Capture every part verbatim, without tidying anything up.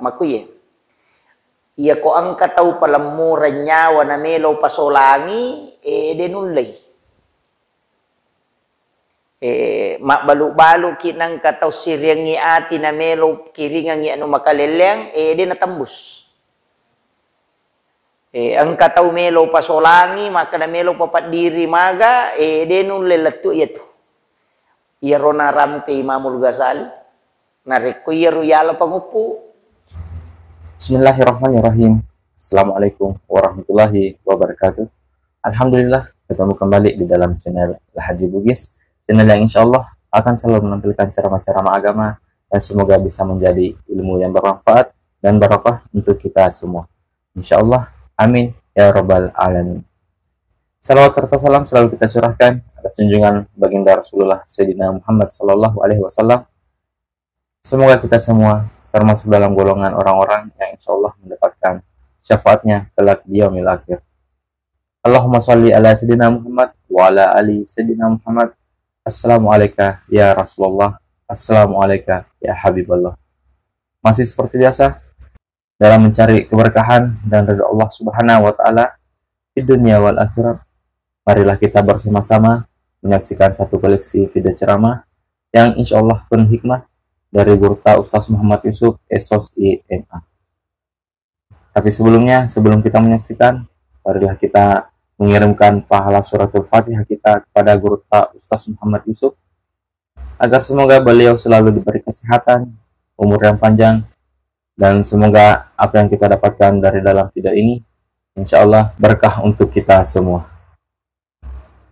Makkuye. Iyako engka tau palemmureng nyawa namelo pasolangi, eh, de nullei. Eh, mabbalu-baluki nengka tau siriangngi ati namelo kiringangngi anu makalelleang, eh, de natembus. Eh, engka tau melo pasolangi, makkeda melo papaddiri maga, eh, de nulle lettu iyatu. Iyaro narampe Imamul Ghazali, narekko iyaro yala panguppu. Bismillahirrahmanirrahim. Assalamualaikum warahmatullahi wabarakatuh. Alhamdulillah, ketemu kembali di dalam channel Al Haji Bugis, channel yang insya Allah akan selalu menampilkan ceramah-ceramah agama, dan semoga bisa menjadi ilmu yang bermanfaat dan barokah untuk kita semua. Insya Allah, amin ya rabbal alamin. Salawat serta salam selalu kita curahkan atas junjungan baginda Rasulullah Sayyidina Muhammad sallallahu alaihi wasallam. Semoga kita semua termasuk dalam golongan orang-orang yang insya Allah mendapatkan syafaatnya kelak di yaumil akhir. Allahumma salli ala Sayyidina Muhammad wa ala ali Sayyidina Muhammad. Assalamualaikum ya Rasulullah. Assalamualaikum ya Habiballah. Masih seperti biasa, dalam mencari keberkahan dan ridha Allah Subhanahu wa Ta'ala di dunia wal akhirat, marilah kita bersama-sama menyaksikan satu koleksi video ceramah yang insya Allah penuh hikmah dari Gurutta Ustaz Muhammad Yusuf, S Sos, I M A. Tapi sebelumnya, sebelum kita menyaksikan, marilah kita mengirimkan pahala suratul Fatihah kita kepada Gurutta Ustaz Muhammad Yusuf, agar semoga beliau selalu diberi kesehatan, umur yang panjang, dan semoga apa yang kita dapatkan dari dalam video ini, insya Allah berkah untuk kita semua.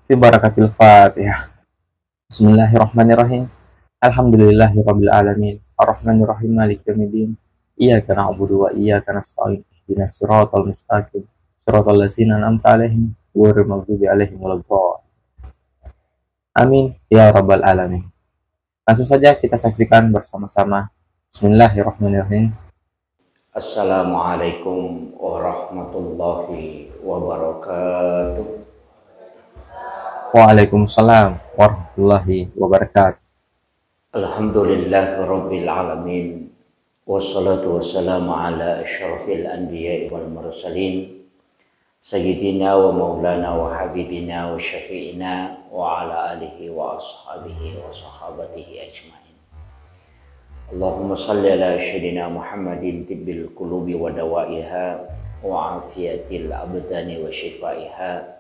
Fi barakatil Fatihah. Bismillahirrahmanirrahim. Alhamdulillahi rabbil alamin. Arrahmanirrahim. Maliki yaumiddin. Iyyaka na'budu wa iyyaka nasta'in. Ihdinas siratal mustaqim. Siratal ladzina an'amta 'alaihim ghairil maghdubi 'alaihim waladdallin. Amin ya rabbal alamin. Langsung saja kita saksikan bersama-sama. Bismillahirrahmanirrahim. Assalamualaikum warahmatullahi wabarakatuh. Waalaikumsalam warahmatullahi wabarakatuh. Alhamdulillah rabbil alamin. Wassalatu wassalamu ala asyrafil anbiya'i wal mursalin. Sayyidina wa maulana wa habibina wa syafi'ina wa ala alihi wa ashabihi wa sahabatihi ajma'in. Allahumma salli ala Sayyidina Muhammadin tibbil qulubi wa dawaiha wa afiyatil abdani wa shifaiha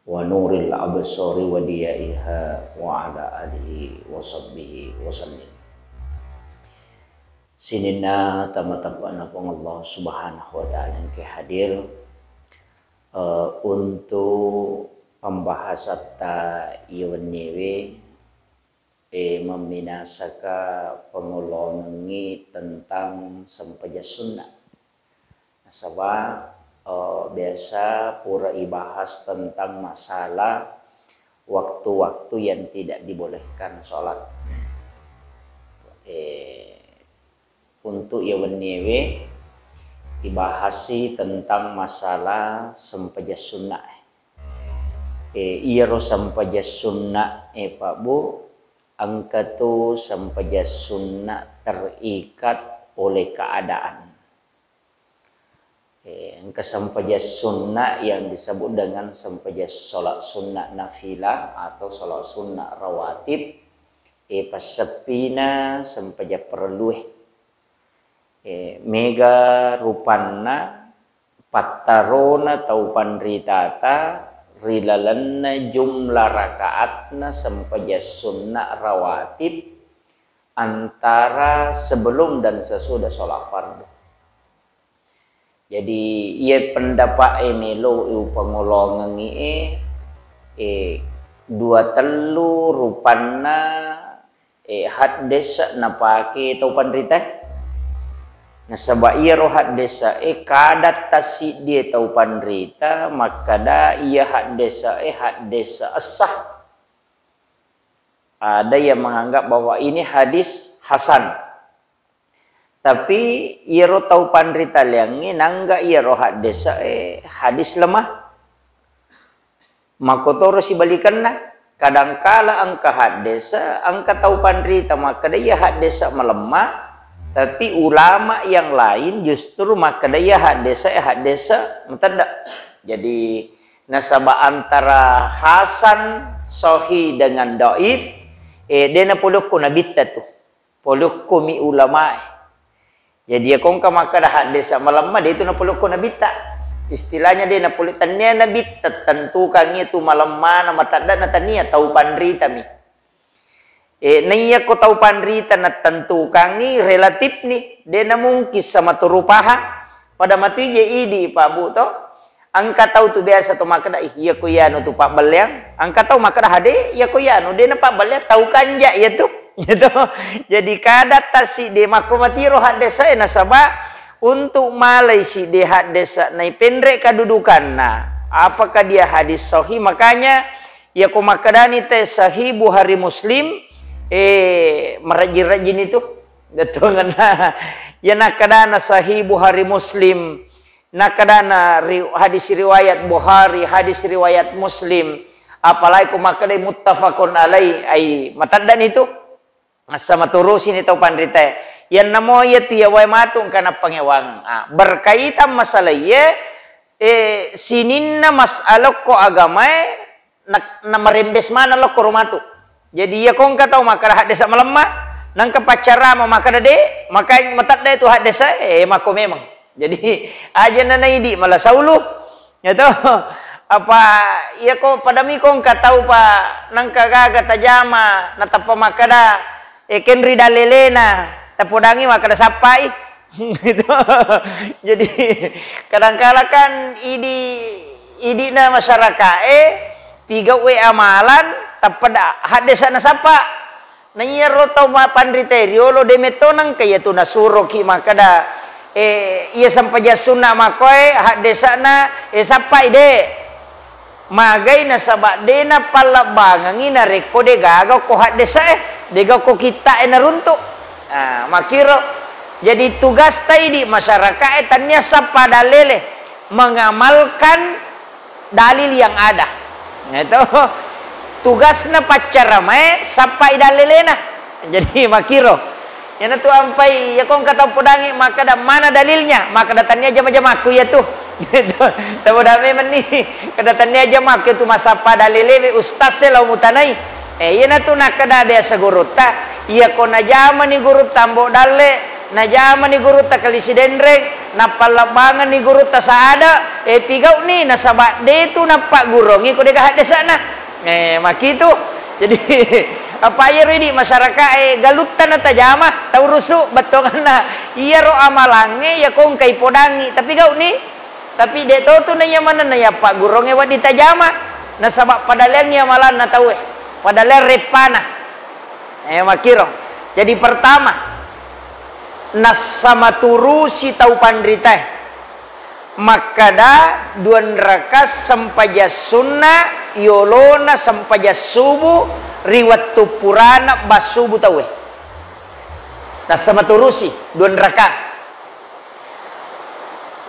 wa nuril absari wa diyaiha wa ala alihi wa sahbihi wa sallim. Sininna tama-tamana Puang Allah Subhanahu wa Ta'ala engke hadir, eh, untuk pembahasatta iya wenniewe, eh, memminasaka pengolongengngi tentang sempajang sunnah. Nasaba, eh, biasa pura ibahas tentang masalah waktu-waktu yang tidak dibolehkan sholat. Eh, untuk iya wenniewe ibahasi tentang masalah sempajang sunnah. Eh, iyaro sempajang sunnah, eh, Pak Bu, engka tu sempajang sunnah terikat oleh keadaan. Eh, engka sempajang sunnah yang disebut dengan sempajang sholat sunnah nafilah atau sholat sunnah rawatib, eh, passeppina sempajang parellue. Eh, mega rupanna pattarona tau panritata ri lalenna jumlah rakaatna sempajang sunnah rawatib antara sebelum dan sesudah sholat fardu. Jadi, iye pendapat e melo upangolongengngi e, eh, dua tellu rupanna, eh, haddesa napake tau panrita. Nasaba iyaro haddesa e kada tassiddie tau panrita makkada iya haddesa e haddesa essah. Ada yang menganggap bahwa ini hadis hasan. Tapi iyaro tau panritaleangnge nangga iyaro haddesa e hadis lemah. Makkotoro sibalikenna, kadangkala engka haddesa, engka tau panrita makkeda iya haddesa malemma, Tapi ulama yang lain justru makkeda iya haddesa, haddesa matedda. Jadi nasaba antara Hasan Sahih dengan Dhaif, eh, de napolokko nabitta tu. Polokko mi ulamae. Jadi iya kongka makkeda haddesa malemma, de tu napolokko nabitta. Istilahnya de napolok, tennia nabitta tentukangngi tu malemmana matedda na tennia, tau panritami. Eh, naiya ko tau panrita nattentukangngi relatifni, de namungkin sama tu rupaha. Pada matu je idi, Pak Bu, to. Engka tau tu biasa to makkeda, "Ih, iya ko iyanu tu pabbelleang." Engka tau makkeda, "Hade, iya ko iyanu de napabbelleang, tau kanja iya tu." Gitu. Jadi kada tasi de makko matiro haddesa e nasaba untuk malai si de haddesa nai penre kedudukanna. Apakah dia hadis sahih? Makanya Iya ko makkedani te Sahih Bukhari Muslim, eh, marejji-rejjini tu. Bettuangenna. Iya nakkedana Sahih Bukhari Muslim, nakkedana ri-, hadis riwayat Bukhari, hadis riwayat Muslim, apalagi ko makkedai muttafaqun alai, ai mateddani tu. Nassa maturusini tau panritae. Yannamo iya tu iya wae matu engka nappangewangeng. Ah, berkaitan masalah iye, eh, sininna masalah ko agamae na, namarembes maneng lokko ro matu. Jadi iya ko engka tau makkeda haddesa malemma, nangka paccarama makkeda de, maka matedda tu haddesa, eh, makko memang. Jadi aja nanaidi mala saulu. Ya toh? Apa iya ko padami ko engka tau pa nangka gaga tajama natappa makkeda, eh, kenri dalelena, tapodangi makkeda sappai. Gitu. Jadi kadangkala kan idi, idina masyarakae pigau e amalan tappa da, haddesa nasappa. Na iyaro tau ma-, panritae riolo de metto nangka iyatu nasuroki makkeda, eh, iya sempajang sunna makkoe haddesana, eh, sappai de. Magai nasaba de napallebbangengi narekko de gaga ko haddesae, de gaga ko kitta'e naruntu. Ah, makkiro. Jadi tugasta idi masyarakae tania sappa dalele mengamalkan dalil yang ada. Itu tugasna paccaramae sappai dalelena. Jadi makkiro. Iyanatu ampai, iya ko engka tau podangi makkeda mana dalilnya, makkeda tania jama-jamakku iyatu. Gitu. Tau podangi menni, kada tania jamakku tu masappa dalelewe ustaz e lao mutanai. Eh, iyanatu nakkeda biasa gurutta, iya ko najamani gurutta Ambo Dalle, najamani gurutta Kali Sidenreng, nappallebbangenni gurutta Saada, eh, pigau'ni nasaba de tu nappaggurongi ko dega haddesana. Eh, makitu. Jadi, apa iyaro idi masyarakae galutta natajama, tau rusu bettuangenna. Iyaro amalangnge iya ko engkai podangi, tapi gau'ni. Tapi de to tu naiya manenna iya paggurongnge wedding tajama. Nasaba padaleangngi amalanna tauwe. Padaleang reppana. Eh, makkiro. Jadi pertama, nassa maturusi tau panritae. Makkeda dua rakaat sempajang sunna yolona sempajang subuh ri wettu purana bassubu tauwe. Nassa maturusi dua rakaat.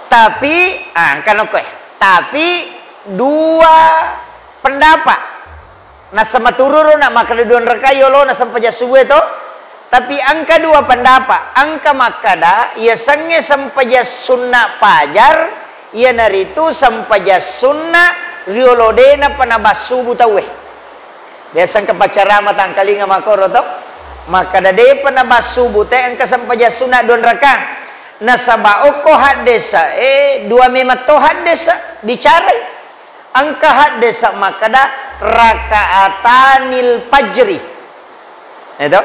Tapi, ah, engka nokkoe. Tapi dua pendapat. Nassa matururu na makkeda dua rakaat yolona sempajang subuh e to. Tapi engka dua pendapat. Engka makkeda, iya sengnge sempajang sunna pajar, iyanaritu sempajang sunna riolo de napa nabassubu tauwe. Biasa engka paccarama tangkalinga makkoro to. Makkeda depa nabassubu te engka sempajang sunna dua rakaat. Nasaba okko haddesa e dua memang to haddesa bicarai. Engka haddesa makkeda rakaatanil fajri. Eto?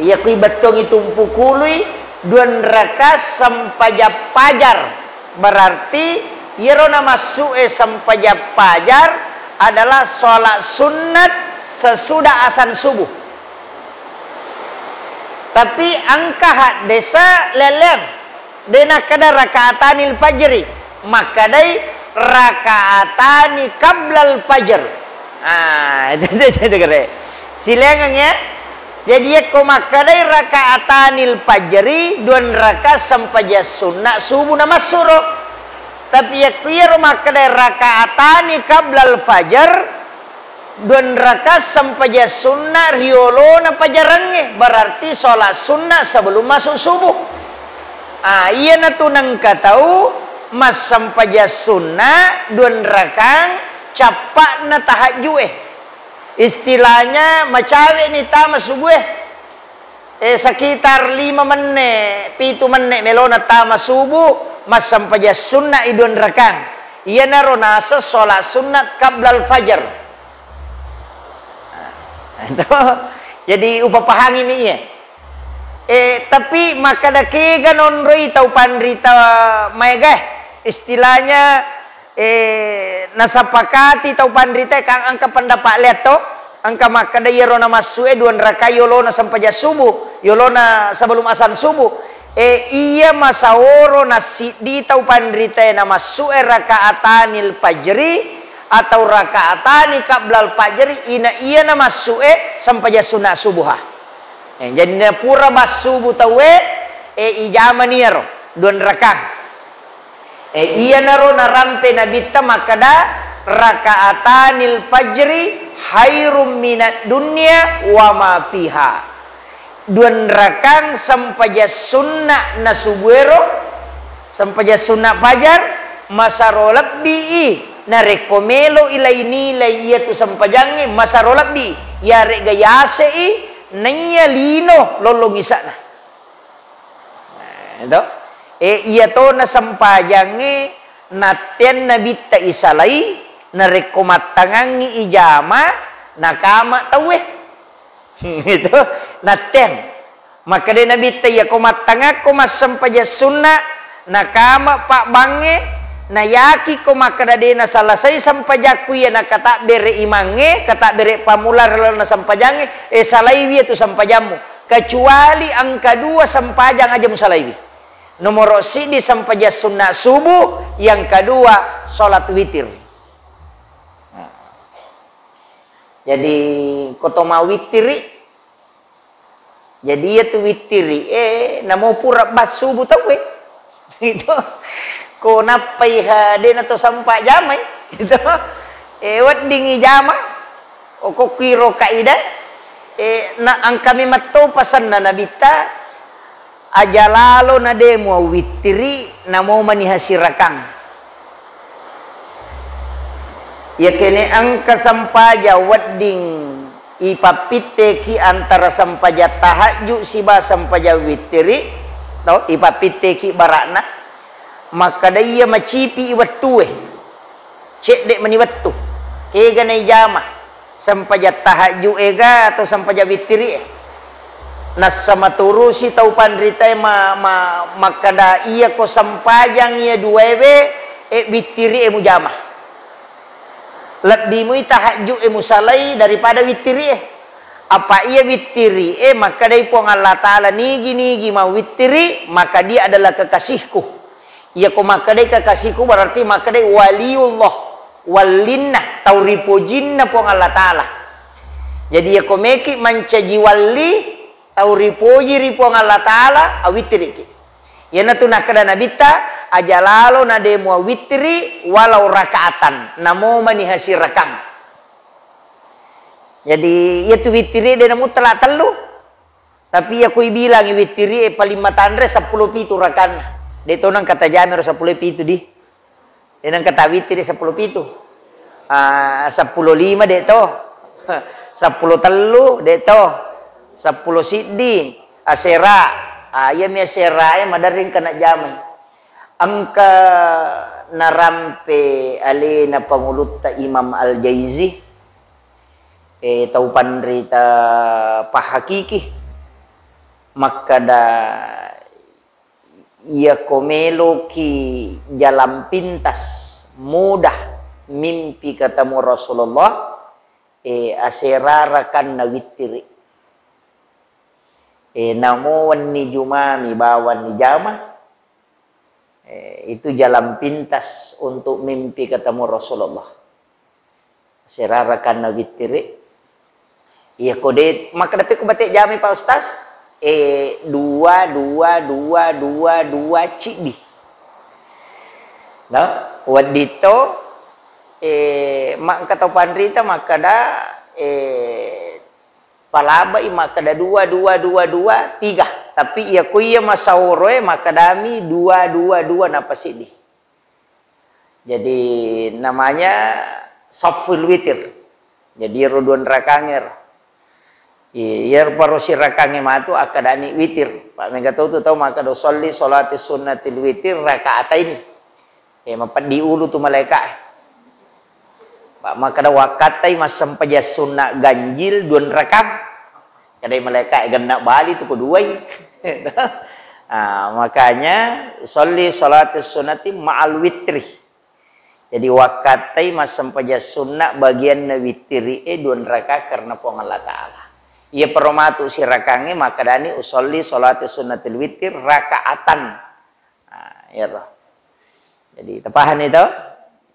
Iya kui bettongi tumpu kului dua rakaat sempajang pajar. Berarti iyaro namassu e sempajang pajar adalah sholat sunnat sesudah asan subuh. Tapi engka haddesa leleng. De nakkeda rakaatanil fajri, makkedai rakaatani qablal fajr. Ah, itu gere. Silengeng ya. Jadi yakko makkedai rakaatanil fajri, dua rakaat sempajang sunna subuh namassuro. Tapi yakko iyaro makkedai rakaatani qablal fajr, Duanraka sempajang sunna riolona pajarengnge, berarti sholat sunna sebelum masuk subuh. Ah, iyanatu nengka tau massempajang sunna duanrakang cappa'na tahajju'e. Istilahnya macawe'ni tama subuhe. Eh, sekitar lima menne, pitu menne melona tama subuh, massempajang sunna i duanrakang. Iyanaro naseng sholat sunat qablal fajar. Nah, itu. Jadi, upapahangi mi iya. Eh, tapi makkada kega nonroi tau panrita maega, istilahnya, eh, nasapakati tau panrita, kan engka pendapat lea to, engka makkada iyaro namassu'e duanrakai yolona sempajang subuh, yolona sebelum azan subuh. Eh, iya masaworo nassiddi tau panritae namassu'e rakaatanil fajri atau rakaatani qablal fajri, ina iya namassu'e sempajang sunna subuha. Eh, jadi napura massubu tauwe, eh, ijamani iyaro duanrakang. Eh, iyanaro narampe Nabitta makkada, "Rakaatanil fajri khairum minad dunya wa ma fiha." Duanrakang sempajang sunna nasubuero, sempajang sunna fajar, masaro lebbi i narekko melo i lai-nilai iyatu sempajangnge, masaro lebbi i. Iyare'ga yase i naiya lino lollong isa'na. Nah, to. Eh, iyatona sempajangnge natteang Nabitta isalai, narekko mattangangngi ijama, nakama tauwe. Itu natteang. Makkeda Nabitta, "Iyako mattangakko massempajang sunna, nakama pabbangnge, nayakiko makkeda de nasalasai sempajakku iya nakatabbere imangnge, katabbere pammula ri lalenna sempajangnge, eh, salaiwi iyatu sempajammu. Kecuali engka dua sempajang aja musalaiwi. Nomoro siddi sempajang sunna subuh, yang kedua sholat witir." Nah. Jadi, ko to mawittiri, jadi iyatu wittiri, eh, namo pura bassubu tauwe. Itu. Ko nappai ha, de nato sempa jamai. Itu. Eh, weddingi jama. Okokiro kaidah. Eh, na engkami metto pasenna Nabitta, aja lalo na de muawittiri, namo maniha sirakang. Iyakene engka sempajang wedding ipappitteki antara sempajang tahajju siba sempajang wittiri, to, ipappitteki bara'na, makkada iya macipi i wettue, cedde mani wettu, kega naijama. Sempajang tahajju ega atau sempajang wittiri e. Nassa maturusi tau panritae ma-, ma-, makkada, "Iyako sempajang iya duaewe, e, wittiri e mujama. Lebbi mui tahajju e musalai daripada wittiri e. Apa iya wittiri e makkedai Puang Allah Ta'ala, 'Nigi-nigi mawittiri, maka dia adalah kekasihku.'" Iyako makkedai kekasihku, berarti makkedai waliullah, wallinna, tau ripojinna Puang Allah Ta'ala. Jadi, iyako meki mancaji walli, tau ripoji ri Puang Allah Ta'ala, awittiriki. Iyanatu nakkeda Nabitta, aja lalo na de muawittiri walau rakaatan, namo maniha sirakang. Jadi, iyatu wittiri de namuttala tellu. Tapi iya kui bilangi wittiri e paling matanre seppulo pitu rakanna. De to nengka tajame ro seppulo pitu di. De nengka tawittiri seppulo pitu. Ah, seppulo lima de to. Seppulo tellu de to. Seppulo siddi asera. Ah, iya mi asera e maderring kena jamai. Engka narampe alena pangulutta Imam Al-Jaizi. Eh, tau panrita pahakiki makkada, iyako meloki jalan pintas, mudah mimpi ketemu Rasulullah, eh, aserarakanna wittiri. Eh, namo wenni jumami bawanni jama, Eh, itu jalan pintas untuk mimpi ketemu Rasulullah. Serarakanna wittiri. Iya, ko de, makkeda pe ko bate jamai, Pak Ustaz, eh, dua, dua, dua, dua, dua, ciddi. No? Wedding to, Eh, ma-, engka tau panrita makkeda, eh, palabai makkeda dua, dua, dua, dua, tiga. Tapi iya ko iya masaoroe makkedami dua, dua, dua, nappa siddi. Jadi namanya saful witir. Jadi ero dua rakangngero. Iya, iyaro paro sirakangnge matu akkedani witir. Pa mega to tu tau makkeda, "Usolli sholati sunnatil witir rakaataini." Eh, mapeddi ulu tu malaeka e. Pa makkeda, "Wakkattai massempajang sunna ganjil dua rakang." Kedai malaeka e, "Genna bali tu ko duai." Ah, makanya, "Usolli sholati sunnati ma'al witri." Jadi, wakkattai massempajang sunna bagianna wittiri e dua raka karena Puang Allah Ta'ala. Iya paro matu sirakangnge makkedani, "Usolli sholati sunnatil witir rakaatan." Nah, iyaro. Jadi, tapahani to?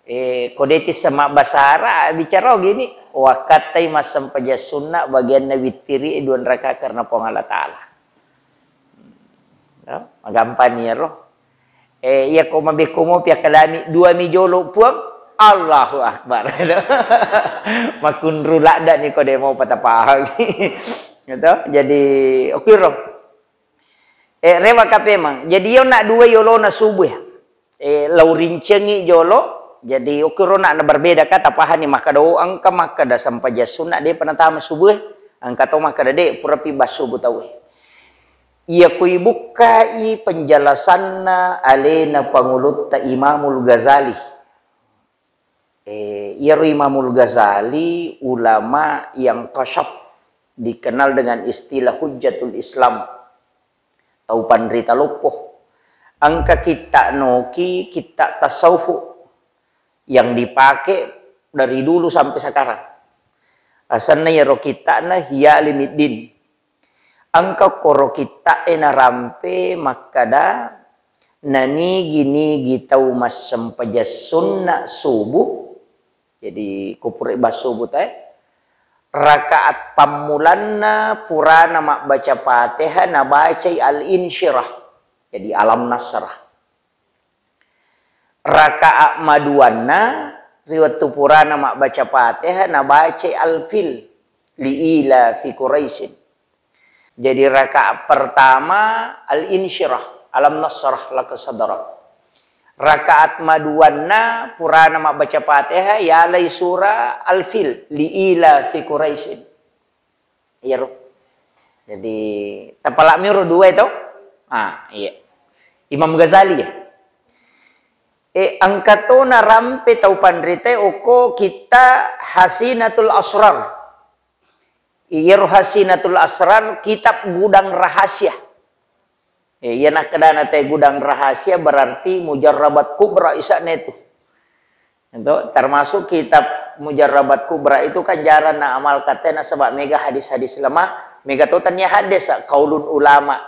Eh, ko de'ti sama bahasa Arab, bicara gini, "Wakkattai massempajang sunna bagianna wittiri e dua raka karena Puang Allah Ta'ala." Ya, magampang ni ero. Eh, iya ko mabekko mopi akkalami, dua mi jolo Puang, Allahu Akbar. Makunru ladda ni ko demo patapahang. Gitu. Jadi, oke ro. Eh, rewa kapemang. Jadi, yo nak dua yolona subuh ya. Eh, lau rincengi jolo. Jadi, oke ro nak na berbeda kata pahani makkeda, oh, engka makkeda sempajang sunna de penatama subuh. Engka to makkeda de purapi bas subuh tau. Iya ko ibukkai penjelasanna alena pangulutta Imamul Ghazali. Eh, iyaro Imamul Ghazali ulama yang kasyaf, dikenal dengan istilah Hujjatul Islam. Tau panrita loppo. Engka kitta noki, kitta tasawuf yang dipakai dari dulu sampai sekarang. Asenna iyaro kittana Ihya Ulumuddin. Engka koro kitta'e narampe makkeda, nanigi-nigi tau massempajang sunna subuh, jadi ko pura ibas subuh tae, rakaat pammulanna purana mabbaca Fatihah nabacai Al-Insyirah, jadi Alam Nasrah. Rakaat maduanna ri wettu purana mabbaca Fatihah nabacai Al-Fil, li ila fi Quraisyin. Jadi rakaat pertama Al-Insyirah, Alam Nasrah laka sadrak. Rakaat maduanna purana mabbaca Fatihah yalai surah Al-Fil, li ila fi Quraisyin. Iyaro. Jadi, tapalak miro dua itu. Ah, iya. Imam Ghazali ya. Eh, engka to narampe tau panrita okko kitta Hasinatul Asrar. Iyaro Hasinatul Asrar kitab gudang rahasia. Eh, iya nakkedana te gudang rahasia berarti mujarrabat kubra isa'na itu. Itu termasuk kitab Mujarrabat Kubra itu kan jarang na amal katena sebab mega hadis-hadis lemah, mega to tania hadis kaulun ulama.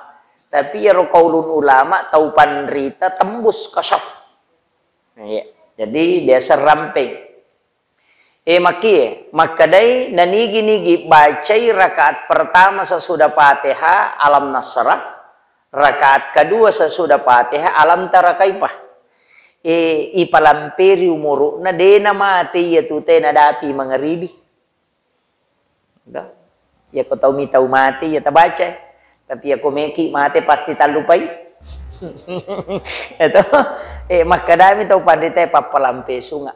Tapi iyaro kaulun ulama tau panrita tembus kasyaf. Iya. Jadi biasa rampeng. Eh, makkie, makkedai nanigi-nigi bacai rakaat pertama sesudah Fatihah Alam Nasrah, rakaat kedua sesudah Fatihah Alam Tara Kaifah. Eh, ipalamperi umuru'na, dena mate iya tu te nadapi mangaribi. Dah. Ya ko tau mi tau mate ya tabaca. Tapi ya ko meki mate pasti tallupai. Itu. Eh, makkedami tau panrita pappalampe sunga.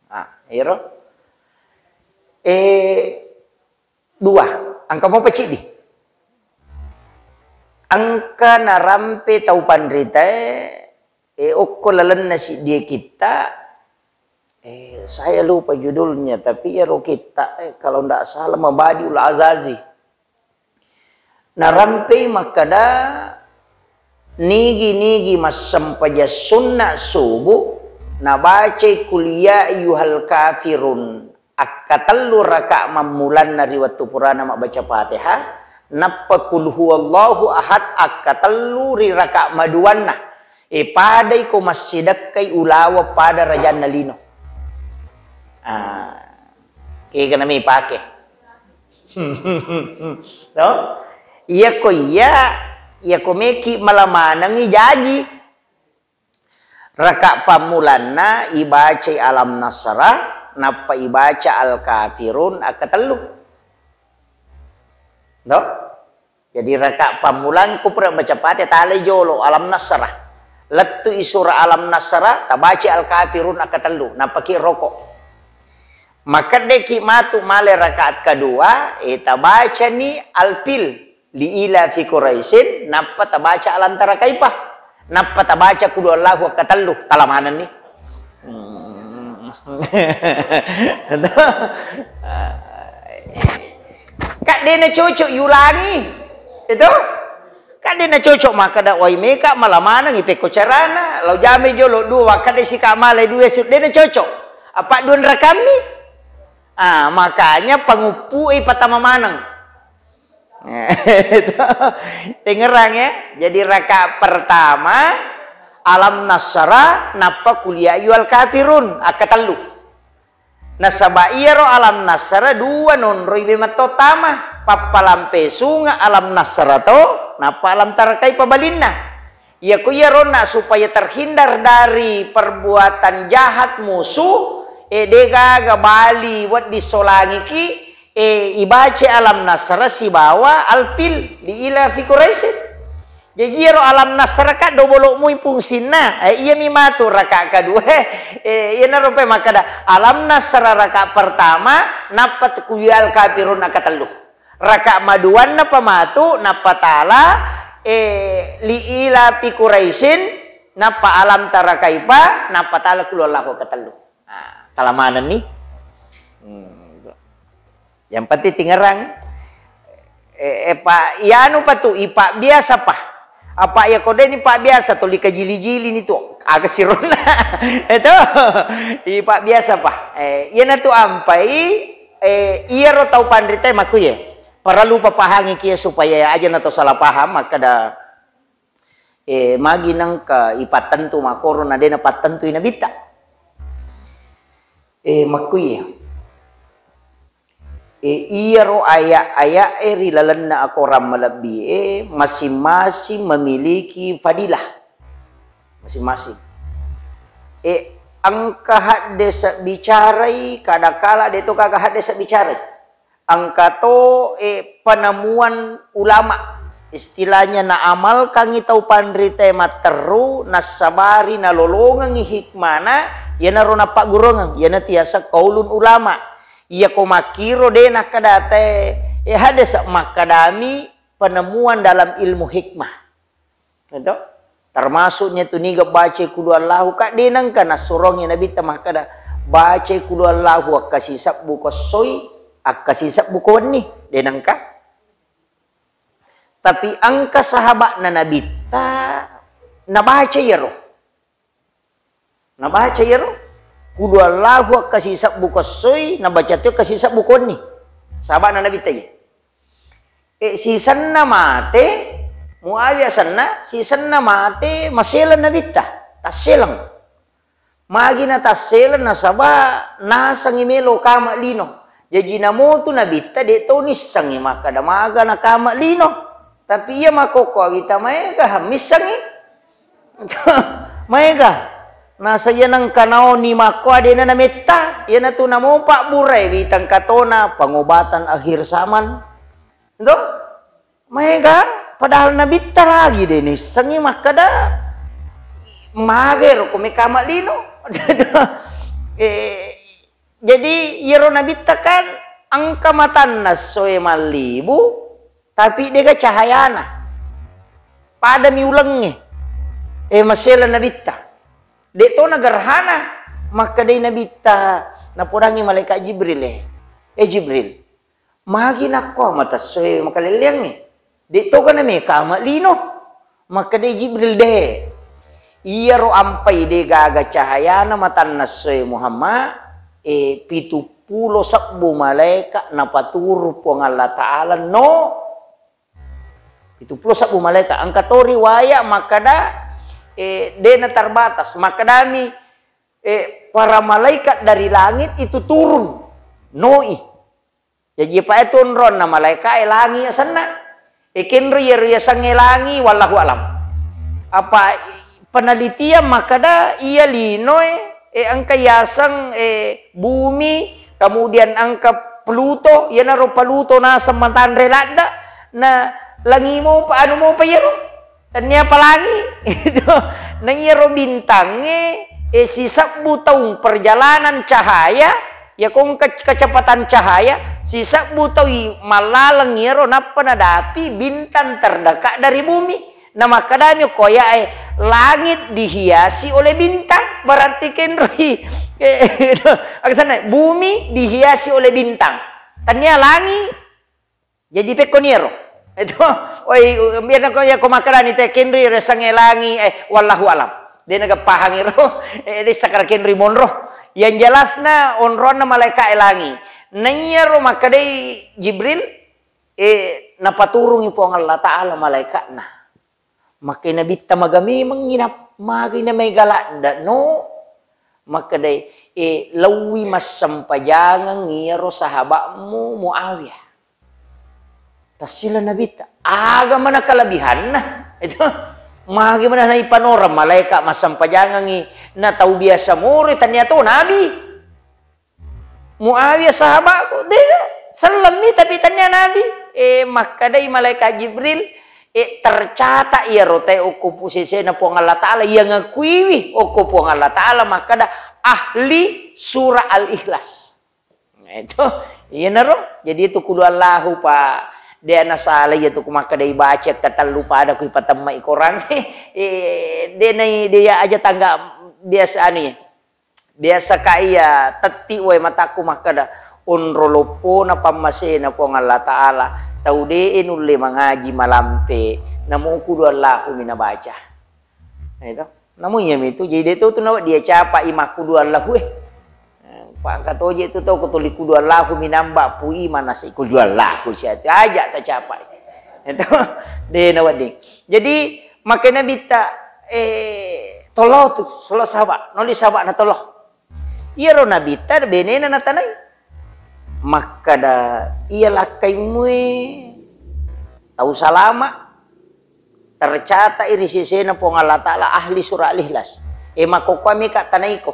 Ah, iyaro. Eh, dua. Engka mopa ciddi. Engka narampe tau panritae, eh, okko lalenna siddie kitta, eh, saya lupa judulnya, tapi iyaro kitta, eh, kalau ndak salah Mabadiul Azazi. Narampei makkeda, nigi-nigi massempajang sunna subuh, nabacai Qul ya ayyuhal kafirun akkatellu raka mammulanna ri wettu purana mabbaca Fatihah, nappa Qul huwallahu ahad akkatellu ri raka maduanna. E, padai ko massidekkai ulaweng pada rajanna lino. Ah, kega nami pake. To? Iyako iya, iyako meki mala manengngi jaji. Raka pammulanna ibacai Alam Nasrah, nappa ibaca Al-Kafirun akkatellu. To? Jadi raka pammulang kupra baca Fatihah, talai jolo Alam Nasrah. Lettu i surah Alam Nasrah, tabaca Al-Kafirun akkatellu, nappaki roko. Makkeddeki matu male rakaat kedua, eh, tabacani Al-Fil, li ila fi Quraisyin, nappa tabaca Alam Tara Kaifa, nappa tabaca Qul Huwallahu akkatellu, talamanenni. Hmm. Kak dena cocok yulangi. Itu? Kan dena cocok makkeda, "Wai meka mala maneng ipekko carana, lao jamai jolo dua, wakkeda sika male dua, su-," dena cocok. Apa dua rakammi? Ah, makanya panguppu i patama maneng. Tengerang ya. Jadi rakaat pertama Alam Nasrah, nappa Qul ya ayyuhal kafirun, akkatellu. Nasaba iyaro Alam Nasrah dua nonroi be mattottama, pappalampe sunga Alam Nasrah to, nappa Alam Tara Kaifa balinna. Iyako iyaronna supaya terhindar dari perbuatan jahat musuh, e, degaga bali wedding solangiki, e, ibaca Alam Nasrah sibawa Al-Fil li ila fi Quraisyin. Jaji iyaro Alam Nasrah ka dobolo mui fungsinna. Eh, iyami matu raka kedua. Eh, iyanaro pe makkeda Alam Nasrah raka pertama, nappa Qul ya ayyuhal kafirun akkatellu. Raka maduanna pa matu, nappa tala, eh, li ila fi Quraisyin, nappa Alam Tara Kaifa, nappa tala Qul Huwallahu akkatellu. Nah, talamanenni. Hmm. Yang penting tingerang. Eh, eh, pa, ianu pa tu, ipabbiasa pa. Apa iya ko deni pabbiasa tuli kajili-jili ni tu. Aga sironna. Itu. Ipabbiasa pa. Eh, iyana tu ampai, eh, iyaro tau panrita makkuye. Perlu papahangi kia supaya aja na to salah paham, makkeda Eh, magi nengka ipattentu makkoro na de napattentui Nabitta? Eh, makkuiye. Eh, iyaro aya-aya e ri lalenna akorang malebbi e, masing-masing memiliki fadilah. Masing-masing. Eh, engka haddese bicarai, kadakala de to gaga haddese bicarai. Engka to, eh, penemuan ulama. Istilahnya naamalkangngi tau panrita e matteru, nassabari nalolongengngi hikmana, iyanaro nappagguruangeng, iyanatu yaseng qaulun ulama. Iyako makkiro de nakkeda te, eh, haddese, makkedami penemuan dalam ilmu hikmah. Itu? Termasuknya tu niga baca Qul Huwallahu, ka de nengka nassurongi Nabitta makkeda, baca Qul Huwallahu akkasisebbu ko essoi, akkasisebbu ko wenni, de nengka. Tapi engka sahabatna Nabitta nabaca iyaro. Nabaca iyaro, Qul Huwallahu akkasisebbu ko essoi, nabaca to akkasisebbu ko wenni. Sahabatna Nabitta iye. Eh, sisenna mate, Muawiyah senna, sisenna mate, maseleng Nabitta, tasseleng. Magi natasseleng nasaba nasengngi melo kama lino. Jaji namotu Nabitta de to nissengngi makkeda maga nakama lino. Tapi iya makkokko awita maega missengngi. Maega. Nasa iya nengka naoni makko adena nametta, iyanatu namo pabburai witang katona pengobatan akhir zaman. Ento? Maega, padahal Nabitta lagi de nissengngi makkeda, magero ko mekama lino. Eh, jadi iyaro Nabitta kan engka matanna essoe mallibu, tapi dega cahayana. Padami ulengnge. Eh, masela Nabitta. De to nagerhana, makkedai Nabitta, napodangngi malaikat Jibril, eh. Eh, Jibril, magi nakko mata essoe makalelleangnge? De toga namekama lino? Makkedai Jibril, de. Iyaro ampai de gaga cahayana matanna essoe Muhammad, eh, pitu pulo sebbu malaeka napaturu Puang Allah Ta'ala no. Pitu pulo sebbu malaeka. Engka to riwaya makkeda, eh, de na terbatas. Makkedami, eh, para malaikat dari langit itu turun. Noi. Jaji pa e tu onronna malaeka e langi asenna. E kenro iyaro yasengnge langi, wallahu alam. Apa penelitian makkeda iya linoe, eh, engka yaseng, eh, bumi, kemudian engka Pluto, iyanaro Pluto naseng matanre ladde, na langi mopa, anu mopa iyaro. Tennia pa langi. Itu. Na iyaro bintangnge, eh, sisebbu taung perjalanan cahaya, ya kong ke-, kecepatan cahaya, sisebbu taui mallaleng iyaro nappa nadapi bintang terdekat dari bumi. Na makkedami okko aya'e, "Langit dihiasi oleh bintang," berarti kenroi. Eh, itu. Aksanna, bumi dihiasi oleh bintang. Tennia langi, jadi pekkoni ero. Itu, oi, biar ko ya ko makarani te kenri resangnge langi, eh, wallahu alam. De naga pahang ero, eh, de sakara kenri monro. Yang jelasna onronna malaika e langi. Naiyaro makkedai Jibril, eh, napaturungi Puang Allah Ta'ala malaikatna. Makkai Nabitta maga memengngi na-, magai na mega ladde, no? Makkedai, "E, laowi massempajangeng iyaro sahaba'mu Muawiyah." Tassila Nabitta, aga mana kelebihanna? Itu, magi mana naipanoreng malaika massempajangengngi na tau biasa moroi, tania to nabi. Muawiyah sahaba'ku, de, sellemmi tapi tania nabi. Eh, makkedai malaikat Jibril, eh, tercatat iyaro tae okko pu-, sesena Puang Allah Ta'ala, iya ngakuiwi okko Puang Allah Ta'ala makkeda ahli surah Al-Ikhlas. Nah, itu, iyanaro. Jadi itu kudu Allahu, Pak. De ana salah iya tu ku makkedai baca ketellu pada ku ipatemmai Korang. Eh, de nai, de ya aja tangga biasa anu ya. Biasa ka iya tetti wae matakku makkeda, onro loppona pammasena Puang Allah Ta'ala, tau de'e nulle mangaji malampe, namo kudu Allahumi nabaca. Nah, itu. Namo iyami tu, jadi de to tu nawa dia capa i makkudu Allahu, eh. Eh, pangka toje tu tau ko tuli kudu Allahumi namba pui manase kudu Allahu sia tu aja ta capa i. Itu, de nawedding. Jadi, makanya Nabitta, eh, tolo tu, solo saba, noli saba na tolo. Iyaro Nabitta benena natanai. Makkada, iya lakkaimue tau salama, tercatat ri sesena Puang Allah Ta'ala ahli surah Al-Ikhlas. E, makkokkoami ka tanaiko.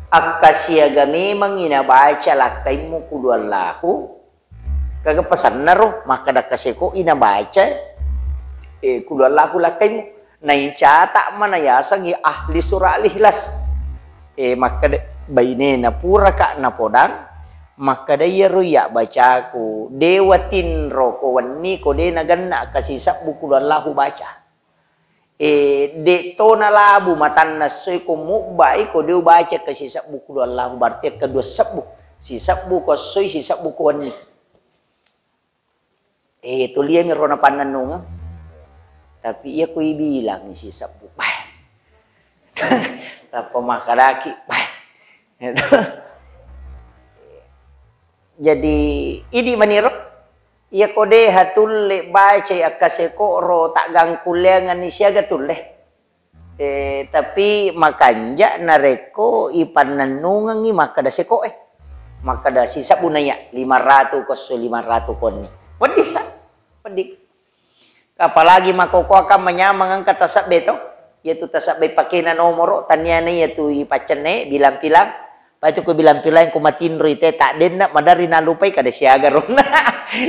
Akkasiaga memangngi nabaca lakkaimmu kudu Allahu, Kaga pasanna ro, makkada kaseko'i nabaca, eh, kudu Allahu lakkaimu. Naicata mana yasengngi ahli surah Al-Ikhlas. Eh, makkada bainena puraka napodang, makkada iyaro iya bacaku, de watinro ko wenni ko de nagenna kasisebbu kudu Allahu baca. Eh, de to nalabu matanna essoi ko mubbai ko de ubaca ke sisebbu kudu Allahu, berarti kedua sebbu. Sisebbu ko essoi, sisebbu ko wenni. Eh, tuliami ro napannennungeng. Tapi iya ko ibilang sisebbu. Bah. Tappa makadaki. Bah. Jadi, idi maniro, iya ko deha tulle bacai akkaseko ro taggangkulleangenni siaga tulle. Eh, tapi makanja narekko ipannennungengngi makkada sekoe. Makkada sisebbu naiya, lima ratu ko esso, lima ratu konni. Wedding sa, wedding. Apalagi makkokkoe kan manyameng engka tasebbe to. Iyatu tasebbe pakena nomoro, taniana iyatu ipaccenne, bilang-bilang. Patu ku bilang-bilang ku matinroi te, taddenna maderri nalupai kada siaga ronna.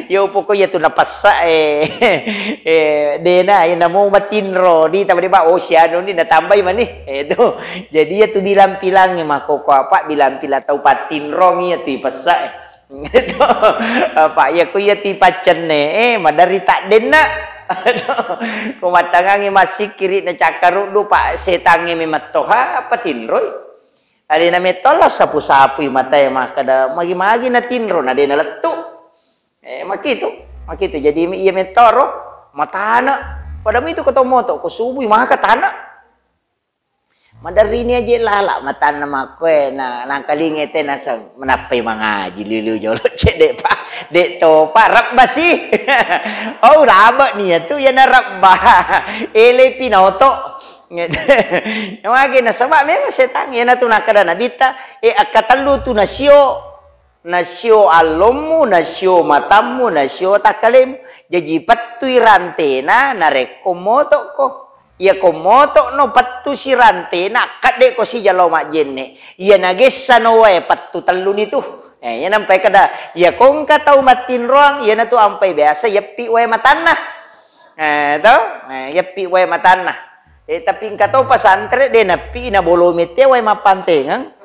Yo pokok iyatu napessa, eh, eh, dena, eh, namo matinro, di taba deba, oh, sianu ni natambai mani. Eh, tu. Jadi iyatu bilang-bilang, eh, makkokkoe apa bilang-bilang tau patinrong iyatu ipessa, eh. Apa iya ku iyatu ipaccenne, eh, maderri taddenna. Ko mattangangi massikkiri na cakkaruddu, Pak, setangnge memettoha, apa tinroi? Alena metto Allah sapu-sapui matae makkada, magi-magi natinro, na de nalettu. Eh, makitu, makitu. Jadi, iya mettoro, matana. Pada mitu ko to moto, ko subui maka tana. Maderrini aje lala matanna makkoe, na, nangkalinge te naseng, menappai mangaji liu-liu jolo, cedde pa, de topa, rebba si. Oh, rabe ni ya tu, ya na rebba. Ele pinoto. Mage nasaba memang setang, iyanatu nakkeda Nabitta, eh, akkatellu tu nasio, nasio allommu, nasio matammu, nasio takkalemu. Jaji pettui rantena narekko motokko. Iyako moto'no pettu sirantena, akkedde ko sijalo majjenne. Iya nagessano wae pettu telluni tu. Eh, iya nampai kada, iyako engka tau mattinroang, iyanatu ampai biasa yeppi wae matanna. Eh, to? Eh, yeppi wae matanna. Eh, tapi engka to pesantren de nappi nabolomi te wae mappantengeng.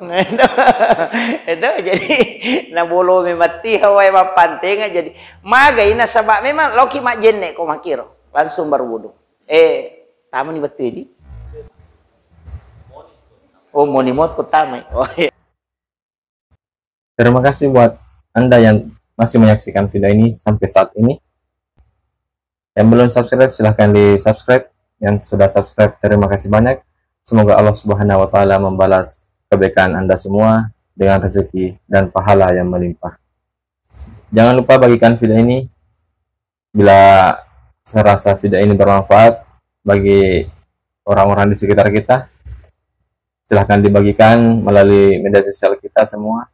Itu jadi nabolomi mattiha wae mappantengeng. Jadi magai nasaba memang loki majjenne ko makiro. Langsung berwudu. Eh, tamani wettu idi. Oh, moni mot ko tamai. Oh, iya. Terima kasih buat Anda yang masih menyaksikan video ini sampai saat ini. Yang belum subscribe, silahkan di-subscribe. Yang sudah subscribe, terima kasih banyak. Semoga Allah Subhanahu wa Ta'ala membalas kebaikan Anda semua dengan rezeki dan pahala yang melimpah. Jangan lupa bagikan video ini bila serasa video ini bermanfaat bagi orang-orang di sekitar kita. Silahkan dibagikan melalui media sosial kita semua.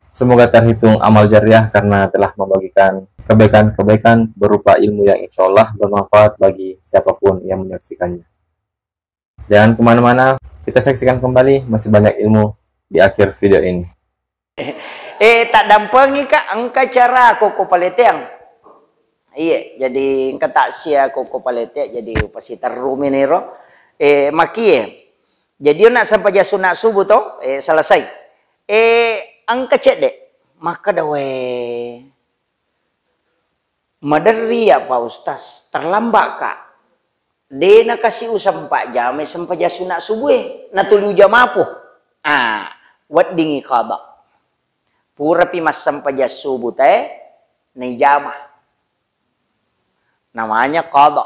Semoga terhitung amal jariah karena telah membagikan kebaikan-kebaikan berupa ilmu yang insya Allah bermanfaat bagi siapapun yang menyaksikannya. Jangan kemana-mana, kita saksikan kembali, masih banyak ilmu di akhir video ini. Eh, taddampengi, Kak, engka cara koko paleteang. Iya, jadi engka taksia koko paletea, jadi upasiterru meniro. Eh, makie. Jadi ona sempajang sunat subuh to, eh, selesai. Eh, engka cedde. Makkeda, "We, maderri ya, Pak Ustaz, terlambat, Kak. De nakasi usempa jamai sempajang sunat subuh e, natuli ujamapo." Ah, weddingi qada. Purapi massempajang subuh tae, naijama. Namanya qada.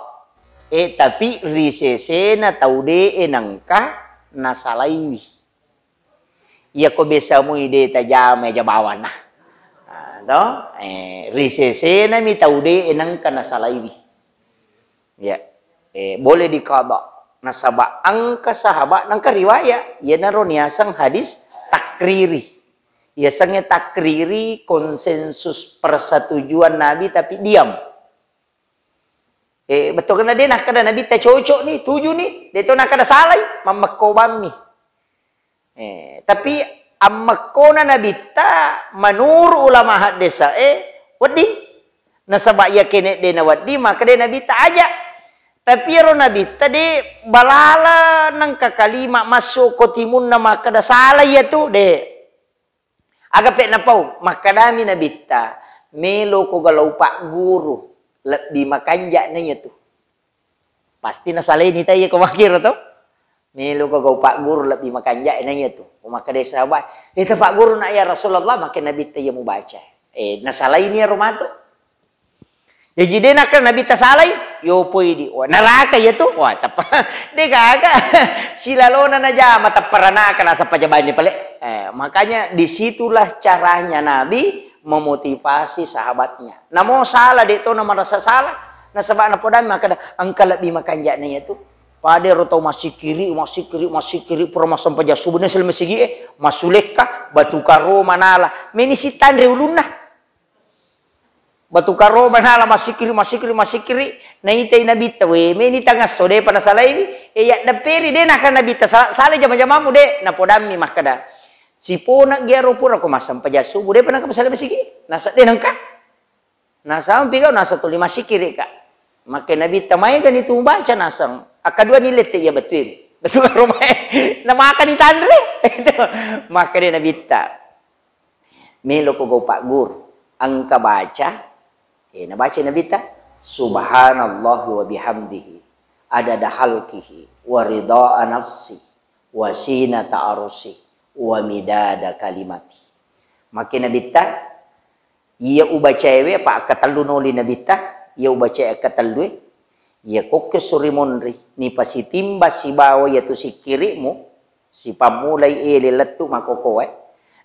Eh, tapi ri sesena tau de e nengka nasalaiwi. Iyako biasa mui de tajama aja bawana. Ah, to? Eh, ri sesena mi tau de e nengka nasalaiwi. Ya. Eh, boleh diqada. Nasaba engka sahabat nengka riwayat. Iyanaro niaseng hadis takriri. Yasengnge takriri konsensus persetujuan Nabi tapi diam. Eh, bettuanna de nakkeda Nabitta cocok ni, tuju ni, de to nakkeda salai, mammekkobammi. Eh, tapi ammekkona Nabitta menurut ulama haddesa e wedding. Nasaba iya kene de nawedding, maka de Nabitta aja. Tapi ero Nabitta de balala nengka kalima masuk ko timunna makkeda salai iya tu, de. Aga pe napau, makkedami Nabitta, "Meloko galau pagguru, lebbi makanja na iyatu." Pasti nasalaini taiya ko makkiro to. "Meloko gau pagguru, lebbi makanja na iyatu." Ko makkeda sahabat, "Eh, ta pagguru na ya Rasulullah," makke Nabitta iya mubaca. Eh, nasalaini ero matu. Jaji de nakkeda Nabitta salai, yopoi di. Wah, naraka iya tu. Wah, teppa. De gaga. Silalona najama teppa ranaka nasappa jabanni pale. Eh, makanya disitulah caranya Nabi memotivasi sahabatnya. Namo salah de to na marasa salah. Nasaba napodami makkeda engka lebbi makanja'na iya tu. Pada ero tau massikiri, massikiri, massikiri, pura massempajang subuh, na selama sigi e, massulekka, batu karo manala. Meni sitanre ulunna. Batu karo manala massikiri, massikiri, massikiri, naitai Nabitta, we, meni tangasso, depa nasalaiwi, e, yaddepperi, de naka Nabitta, sa-, sala jama-jamamu, de, napodammi makkeda, sipona giaro pura ko massempajang subuh, depa naka masalai masigi, nasa, de nengka, nasampi kau, nasa tuli massikiri ka, makke Nabitta, maegani tu baca, nasang, akkaduani lette iya bettuemu, batu karo mae, namakani tanre, itu, makkeda Nabitta. Meloko gau pagguru. Engka baca, eh, nabaca Nabitta, "Subhanallahi wa bihamdihi, adada khalqihi, wa ridha nafsi, wa zinata arsy, wa midada kalimati." Makke Nabitta, iya ubacaewe, apa akkatellu noli Nabitta, iya ubacae akkatellue, iya kokke suri monri, nipasitimba sibawa iyatu sikkirimu, Sipammulai ele lettu makkokoe,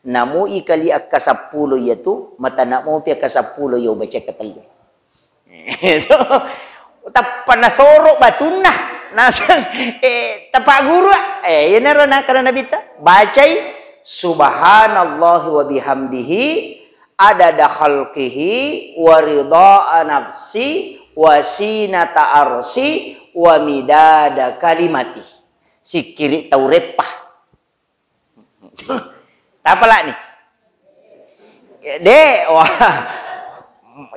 namu ikali akkasappulo iyatu, matana mopi akkasappulo iya ubaca katellu. Tappa nasoro batunna, naseng, eh, tapagguru, eh, iyanaro nakkeda Nabitta, bacai, "Subhanallahi wa bihamdihi, adada khalqihi, wa ridha nafsi, wa zinata arsy, wa midada kalimati. Sikkiri tau reppa. Tapalani. De, wah.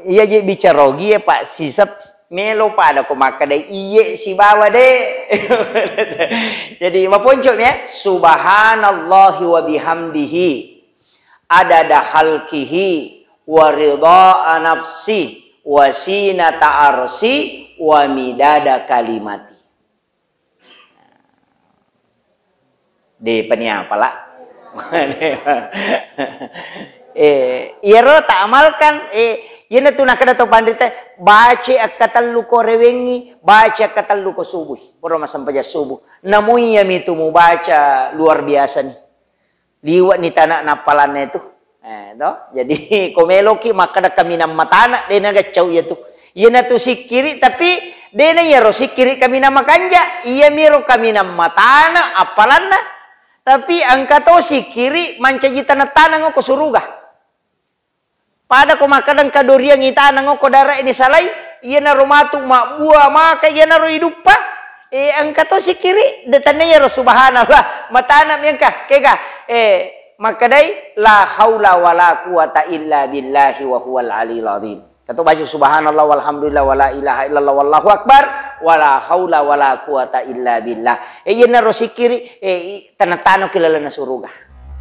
Iya je bicara ogi ya, Pak, sisep melo pada ko makkeda iye sibawa de. Jadi maponco mi ya, subhanallahi wa bihamdihi adada halkihi wa ridha nafsi wa sinata arsi wa midada kalimati. De pani apala. Eh, iyaro ta amalkan, eh, iyanatu nakkeda to panrita, baca akkatellu ko rewengngi, baca akkatellu ko subuh. Pura massempajang subuh. Namu iyami tu mubaca luar biasa ni. Liwe'ni tana nappalanna itu. Eh, to? Jadi, ko meloki makkeda kaminang matana, de nagaccau iya tu. Iyanatu sikkiri, tapi de na iyaro sikkiri kaminang makanja, iyamiro kaminang matana appalanna. Tapi engka to sikkiri mancaji taneng-taneng ko suruga. Pada ko makkeda engka doriang itaneng ko dara ini salai, iyanaro matu mabbua maka iyanaro iduppa. Eh, engka to sikkiri, de tanna iyaro subhanallah, matana mi engka, kega, eh, makkedai, "La haula wala quwata illa billahi wa huwal aliyul azim." Kato baca subhanallah walhamdulillah wala ilaha illallah wallahu akbar, wala haula wala quwata illa billah. Eh, iyanaro sikkiri, eh, i-, taneng-taneng ki lalenna suruga.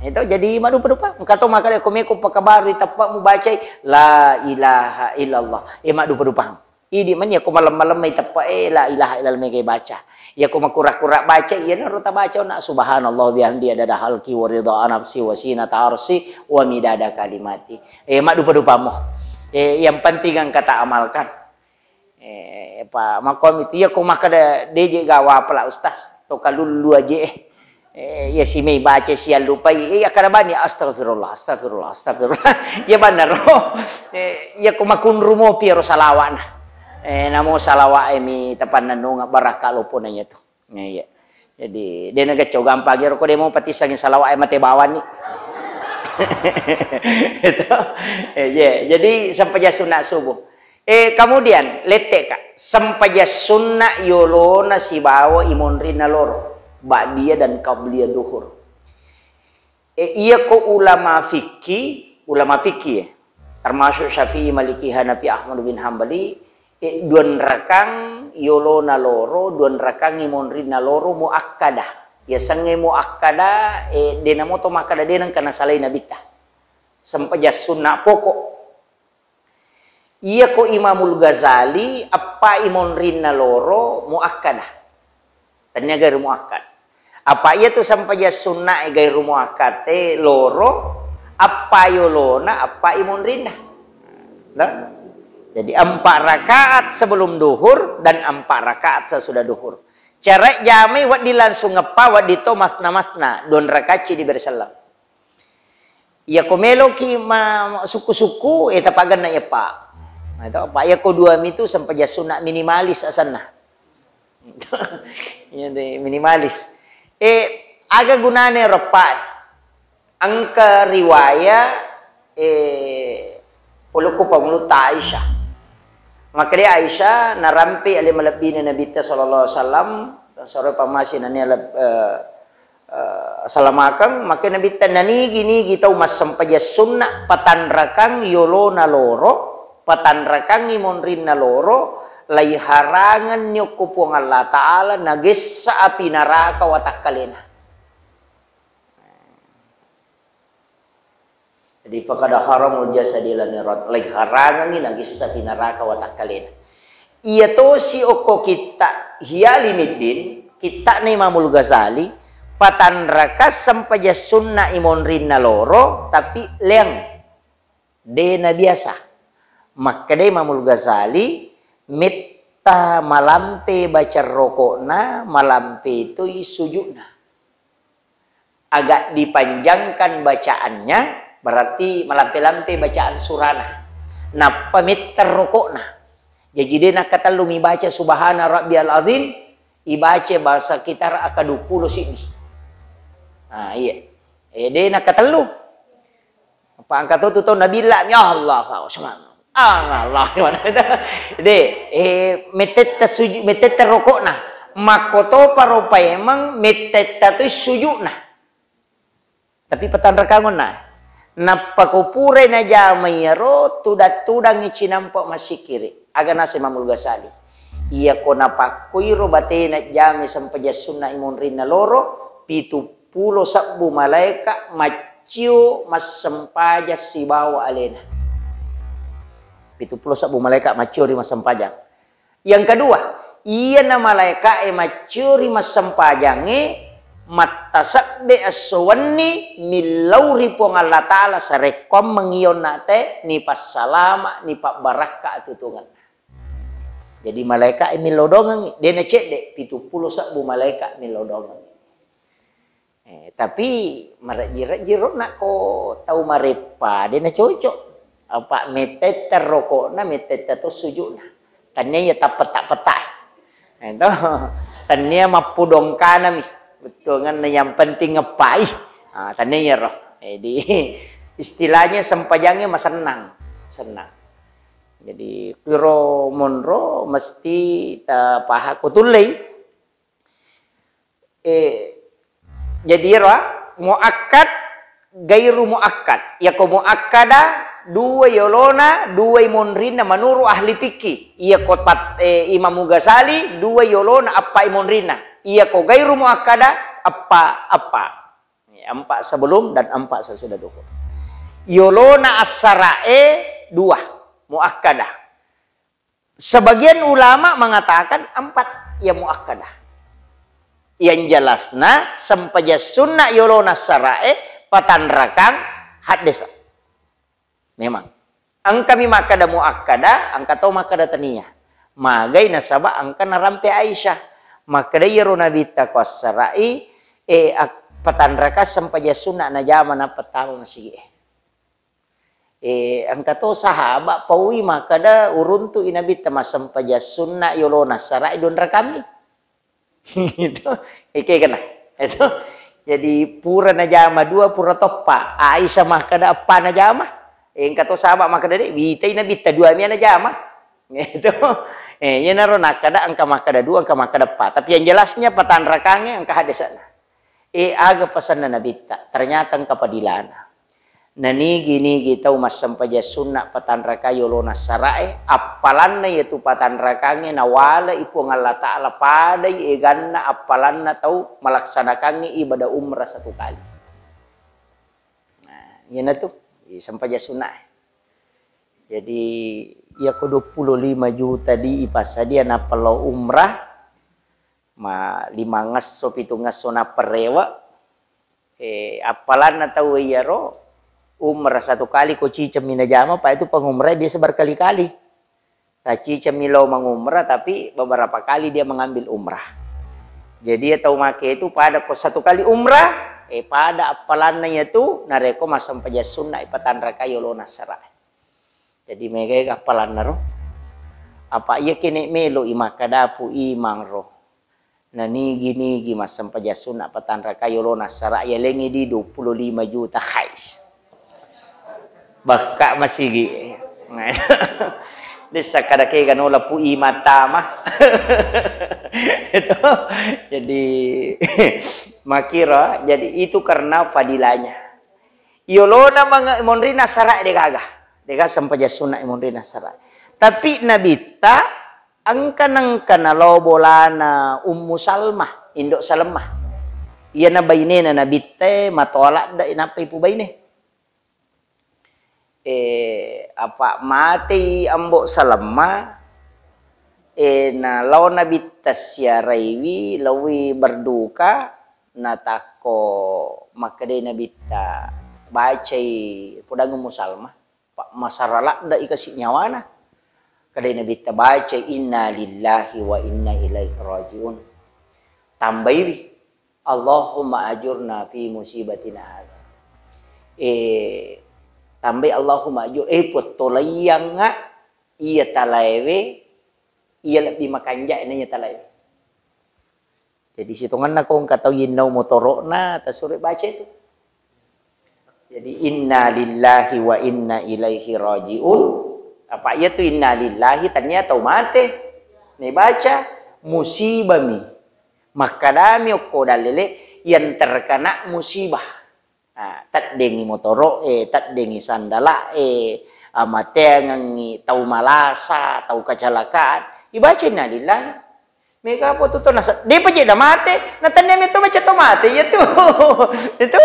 Itu jadi maddupa-dupa. Engka to makkeda ko meko pakabari teppa mubacai la ilaha illallah. Eh, maddupa-dupa. Idi mani ko malem-malem mai teppa, eh, la ilaha illallah mega baca. Iya ko makura-kura baca, iyanaro tabaca na subhanallah bihamdi adada halki wa ridha nafsi wa sinata arsi wa midada kalimati. Eh, maddupa-dupa mo. Eh, yang penting engka ta amalkan. Eh, pa, makkomi tu, iya ko makkeda de je gawa pala Ustaz, to kalullu aje, eh. Eh, iya simei baca siallupai, eh, iya kada bani, "Astagfirullah, astagfirullah, astagfirullah." Iya banaro. Eh, iya ko makunru mopi ro salawa'na. Eh, namo salawa' e mi tapannennunga barakka lopona iya tu. Iya, iya. Jadi, de nagaccau gampang ero ko de mo patissangi salawa'e mate bawani. Itu. Eh, iya. Jadi, sempajang sunna subuh. Eh, kemudian, lette ka. Sempajang sunna yolona sibawa imonrinna loro. Ba'diyah dan qabliyah duhur. Eh, iya ko ulama fikih, ulama fikih ya, termasuk Syafi'i, Maliki, Hanafi, Ahmad bin Hambali, eh, duanrakang yolona loro, duanrakang imonrinna loro muakkadah. Yasengnge muakkadah, eh, de namo to makkeda de nengka nasalai nabitta. Sempajang sunna pokok. Iya ko Imamul Ghazali, eppa imonrinna loro muakkadah. Tennia gairu muakkad. Apa iya tu sempajang sunna e gairu muakkad e loro, eppa yolona, eppa imonrinna. Nah. Jadi empat rakaat sebelum duhur dan empat rakaat sesudah duhur. Cara jamai wedding langsung eppa, wedding to masna-masna, dua rakaat ci diberi selleng. Iya ko meloki ma-, sukku-sukku, eh, tapagenna iya, Pak. Nah, itu, Pak, iya ko dua mitu sempajang sunna minimalis asenna. Iya, deh, minimalis. Eh, aga gunane ro, Pak? Engka riwaya, eh, polokku pangulutta Aisyah. Makkeda Aisyah, narampe ale malebbina Nabitta sallallahu alaihi wasallam, saro pamasi nania leb-, eh, eh, salamakeng, makkeda Nabitta, nanigi-nigi tau massempajang sunna, patanrakang yolona loro, patanrakangngi monrinna loro, laiharangenni okko Puang Allah Ta'ala, nagessa api naraka watakkalena. Jadi, faqad haramul jasadi ala niran, laiharangengngi nagessa pi naraka watakkalena. Iya tosi okko kitta Ihya Ulumuddin, kittana Imamul Ghazali, patanraka sempajang sunna imonrinna loro, tapi leang. De nabiasa. Makkeda Imamul Ghazali, metta malampe baca rokokna, malampe toi sujudna. Agak dipanjangkan bacaannya, berarti malampe-lampe bacaan surana. Nappa metta rokokna. Jaji de nakkatellu mibaca subhana rabbiyal azim, ibaca bahasa kitar aka dua puluh siddi. Ah, iya. Eh, de nakkatellu. Apa engka to tu tau nabilla mi, Allahu akbar. Allah, de, eh, mettetta suju-, mettetta rokokna. Makkotopa ro paimeng mettetta tu suju'na. Tapi patanrakang onna. Nappa ko purai najama iyaro, tudang-tudangngi cinampa massikkiri. Aga naseng Imamul Ghazali. Iyako napakkuiro batena jamai sempajang sunna imonrinna loro, pitu pulo sebbu malaeka maccio massempajang sibawa alena. Pitu pulo sebbu malaeka maccio ri massempajang. Yang kedua, iyana malaeka'e maccio ri massempajangnge, mattasebbe esso wenni millau ri Puang Allah Ta'ala sarekkoammeng iyonna te, nipassalama, nipabbarakka atutungenna. Jadi malaeka'e millau dongengngi, de nacedde, pitu pulo sebbu malaeka millau dongengngi. Eh, tapi marejji-rejji ro nakko tau mareppa, de nacocok. Apa mettetta rokokna, mettetta to suju'na. Tania iya tappeta-peta. Eh, to. Tania mappudongkanami. Bettuanna yang penting ngepai. Ah, tania iya ro. Jadi istilahnya sempajangnya masennang. Senang. Jadi kiro monro mesti tapaha ko tullei. Eh, jadi iyaro, ah, muakkad, gairu muakkad. Iyako muakkada, dua yolona, dua imonrinna menurut ahli fikih. Iyako pat-, eh, Imam Ghazali, dua yolona, eppa imonrinna. Iyako gairu muakkada, eppa, eppa. Ya, empat sebelum dan empat sesudah duhur. Yolona assara'e dua, muakkada. Sebagian ulama mengatakan empat yang muakkadah. Yang jelasna, sempajang sunna yolona sarae, patanrakang haddesa. Memang. Engkami makkada muakkada, engka to makkada tania. Magai nasaba engka narampe Aisyah. Makkada iyaro Nabitta ko assarai, e, ak-, patanrakang sempajang sunna najama nappa tama masigi e. Eh, engka to sahaba paui makkada uruntu'i Nabitta massempajang sunna yolona sara'i dua rakammi. Itu, eke kena. Itu. Jadi pura najama dua, pura toppa. Aisyah makkada eppa najama. Eh, engka to sahaba makkada de, witai Nabitta dua mia najama. Itu. Eh, iyanaro nakkada engka makkada dua, engka makkada eppa. Tapi yang jelasnya patanrakangnge engka haddese'na. Eh, aga pasenna Nabitta? Ternyata engka padilana. Nanigi-nigi tau massempajang sunna patanraka yolona sarae, appalanna iyatu patanrakangnge nawale'i Puang Allah Ta'ala padai eganna appalanna tau malaksanakangnge ibadah umrah satu kali. Nah, iyanatu, i sempajang sunna. Jadi, iyako dua puluh lima juta di ipassadia nappa lao umrah, ma-, limangngesso, pitungngesso nappa rewe, eh, appalanna tau iyaro, umrah satu kali ko cicemmi najama, pa itu pengumrah biasa berkali-kali. Tacicemmi lao mengumrah, tapi beberapa kali dia mengambil umrah. Jadi, iya tau make itu pada ko satu kali umrah, eh, pada appalanna iyatu, narekko massempajang sunna ipatanrakai yolona sara. Jadi, megai appalanna ro. Apa iya kene melo i makkadapu imang ro. Nanigi-nigi massempajang sunna patanraka yolona sara yalengngi di dua puluh lima juta, hais. Bakka masigi. Dessa kada kega nola pu imang tama. Itu. Jadi, makira, jadi itu karena fadilahnya. Yolona manga-, monrina sara de gaga. De gaga sempajang sunna monrina sara. Tapi Nabitta engka nengka nalao bolana Ummu Salmah, Indo Salmah. Iyana bainena Nabitta e matoa ladde nappa ipubaine. Eh, apa matei Ambo Salmah, eh, nalao Nabitta siaraiwi, laowi berduka, natakko makkedai Nabitta, bacai podang Ummu Salmah, pa-, masara ladde i kasi nyawana. Kedai Nabitta bacai, "Inna lillahi wa inna ilaihi rajiun." Tambaiwi, "Allahumma ajurna fi musibatina hadza." Eh, tambai, "Allahumma ajur-, eh, Puang, tolaiyangnga iya talaewe, iya lebbi makanja'e na iya talaewe." Jadi, sitongenna ko engka tau yinnau motoro'na, tasuro baca itu. Jadi, "Inna lillahi wa inna ilaihi raji'un." Apa iyatu innalillahi tania tau mate. Nibaca musibami. Makkedami okko dalele yang terkena musibah. Ah, teddengi motoro'e, teddengi sandala'e, amateangengi tau malasa, tau kecelakaan. Ibaca innalillahi. Mega apa tu to nasa-, depa je na mate, na tania meto baca to mate, iya tu. Itu.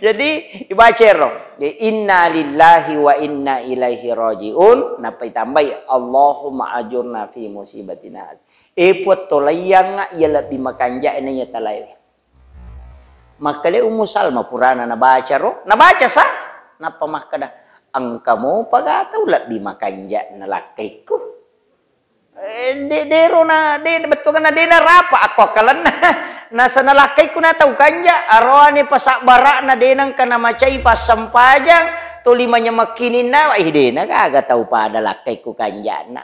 Jadi, ibaca ero. Innalillahi wa inna ilaihi rajiun, nappa itambai, Allahumma ajurna fi musibatina. E Puang, tolaiyangnga iya lebbi makanja'e na iya talae. Makkeda Ummu Salma purana nabaca ro, nabaca sa, nappa makkeda, engka mopa ga tau lebbi makanja na lakkaikku. Eh, de-, dero na, de-, bettuanna de narapa akko akkalenna. Nasa na lakkaikku na tau kanja, aroane pasabbara'na de nengka namacai passempajang, toli manyamekkininna, ih, de na gaga tau pada lakkaikku kanja'na.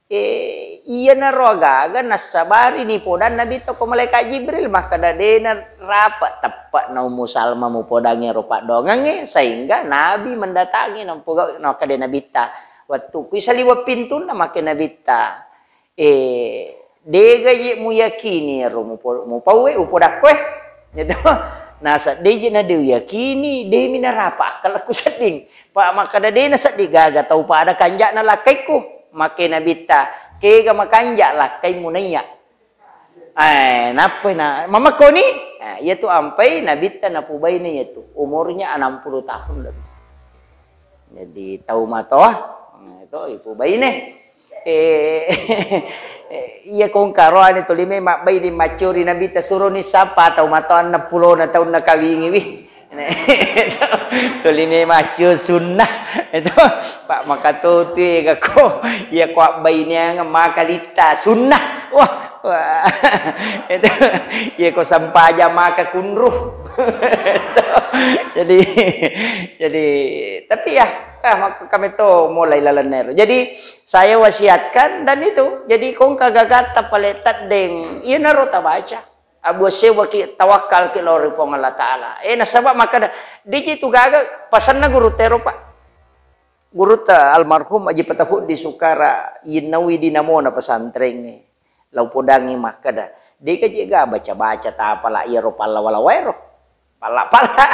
Eh, iyanaro agaga nassabari ni podang Nabitta ko malaikat Jibril, makkeda, "De narapa teppe'na Ummu Salma mupodangi ero paddoangengnge," sehingga Nabi mendatangi, nampuga-, nakkeda Nabitta, "Wettukku isaliweng pintunna," makke Nabitta, eh, "Dega je muyakini ero mupo-, mupauwe, upodakkoe?" Gitu. Nasa, "De je na de uyakini, de mi narapa akkalku sedding." Pa makkeda, "De na sedding gaga tau pada kanja'na lakkaikku." Makke Nabitta, "Kega makanja lakkaimu naiya?" Eh, nappai na, "Mamakkoni?" Eh, iyatu ampai Nabitta napubaine iyatu. Umurnya enam puluh tahun lebih. Jadi, tau matoa, eh, to, ipubaine. Eh, iya kongka roane tuli me mabbaine maccuri Nabitta suroni sappa tau matoa enam puluh na taunna kawingiwi. Tuli me maccu sunnah. Itu, Pak, maka tu, tu, iya ko, iya ko abbaineang maka litta sunnah. Wah, wah. Itu, iya ko sampaja maka kunru. Jadi, jadi, tapi ya, ah, maka kami to mulai lalenna ero. Jadi, saya wasiatkan dan itu, jadi kongka gagatta pale teddeng, iyanaro tabaca. Abu sewaki tawakkalki lao ri Puang Allah Ta'ala. Eh, nasaba makkeda, deji tu gaga pasenna gurutta ero, Pak. Gurutta almarhum Aji Patapuddi Sukara, yinnaui dinamona pesantrengnge. Lao podangngi makkeda, dega je ga baca-baca tapala iyaro pallawa-lawa ero. Palla-palla.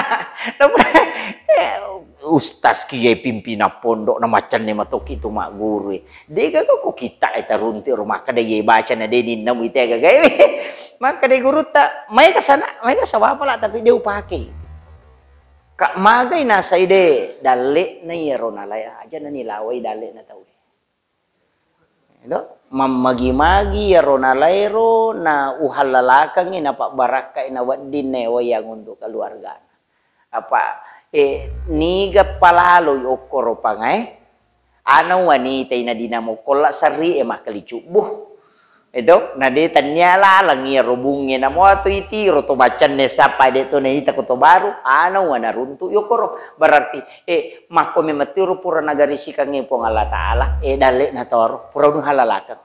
Ustaz kiye pimpinan pondok na maccanne matoki tu magguru. Dega ko kitta e taruntu ero makkeda ye baca na de ninna muite gagae. Makkeda gurutta, "Maega sana, maega sawapala tapi de upake." Ka magai nasai de dalle na iyaro nalai aja na nilawai dalle na tau. Edo, mammagi-magi iyaro nalaero na uhallalakengngi, napabbarakkai, nawedding naewaiang untuk keluargana. Apa, eh, niga palaloi okkoro pangae, ana wanita ina dinamo kolla serri e makkali cubbu. Edo, na de tannia laleng iyaro bungnge, namo atu itiro to baccanne sappa de to naita ko to baru, ana wana runtu yokoro. Berarti, eh, makko memettiro pura nagarisikangngi Puang Allah Ta'ala, eh, dalle na toro, pura uhallalakeng.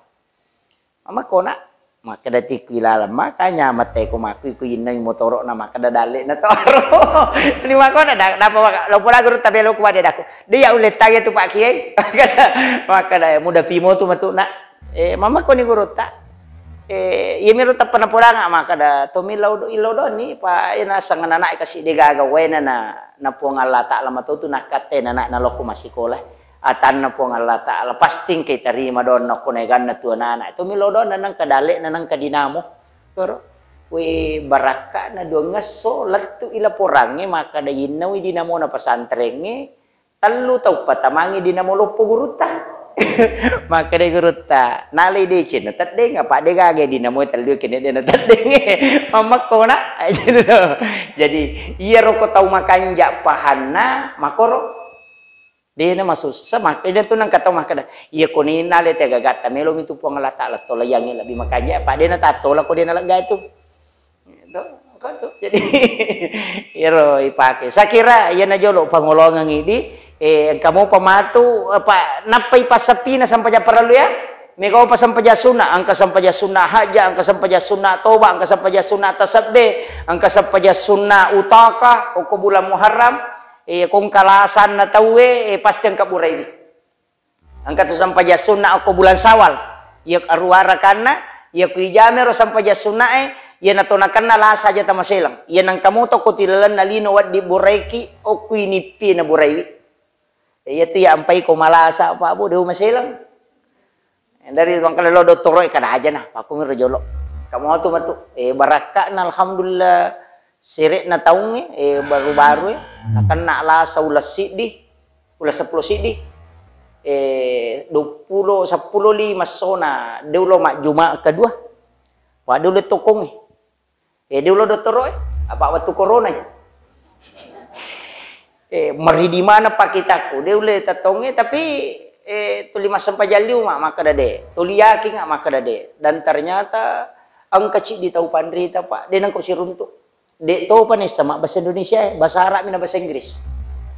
Mamakko na, makkeda tikku ilaleng, maka nyameng teko makku iku inneng motoro'na makkeda dalle na toro. Ni makkona da-, dapa maka, lopo lagu rutta belo ku wade daku. De ya ulle tagi tu Pak Kiai. Makkeda, makkeda muda pimo tu matu na. Eh, mamakko ni gurutta. Eh, iya miro tappa napodanga makkeda, tommi lao do, ilo do ni, pa ena sangan anak kasi de gaga wena na, na Puang Allah Ta'ala matotu nakkatte na anak na lokku masikola. Atanna Puang Allah Ta'ala, pasti engka itarima donna ko naeganna tu anana. Itu milo donna nengka dalle'na nengka dinamo. Koro, we barakka'na duangngesso lettu i laporangnge makkada innaui dinamona pesantrengnge, tellu tau patamangi dinamo loppo gurutta. Makkada gurutta, nalai deceng na teddeng, apa de gaga dinamo tellu kene de na teddeng. Mammakko na. Jadi, iyaro ko tau makanja pahanna, makoro. Dena masussa, mak-, ede tu nengka tau makkeda, iya ko ninna ale te gagatta, melo mi tu Puang Allah Ta'ala tolaiangngi lebbi makanja, apa dena tattola ko dena lega itu. Itu, engka tu. Jadi, iyaro ipake. Sakira iyana jolo pangolongang idi, eh, engka mopa matu, apa, nappai passapina sampajang parellu ya? Mega opa sampajang sunna, engka sampajang sunna haja, engka sampajang sunna toba, engka sampajang sunna tasabbe, engka sampajang sunna utaka, okko bulan Muharram, eh, ko engka lasanna tauwe, eh, pasti engka buraiwi. Engka tu sempajang sunna okko bulan Syawal. Iya aruwa rakanna, iya ku ijama ro sempajang sunnae, iya nato nakenna lasa aja tamaselang. Iya nengka moto ko tilalenna lino waddi buraiki, okku inippi na buraiwi. Iya tu iya ampai ko malasa, Pak Bu, de maselang. Dari mangkala lo dottoro e kada aja nah, pakku miro jolo. Kamu tu matu. Eh, barakka'na alhamdulillah sere'na taungnge, eh, baru-baru e. Nakenna lasa uleng siddi, uleng seppulo siddi. Eh, duappulo, seppulo lima sona, de ulo majjuma kedua. Wa de ulo tokongnge. Eh, de ulo dottoro e, apa wettu corona e. Eh, meridi mana pakitakku, de ulle tettongnge, tapi, eh, tuli massempajang liu ma-, makkeda de, tuli yakin nga makkeda de. Dan ternyata engka ciddi tau panrita, Pak, de nengko siruntuk. De topa nessa ma bahasa Indonesia e, bahasa Arab mina bahasa Inggris.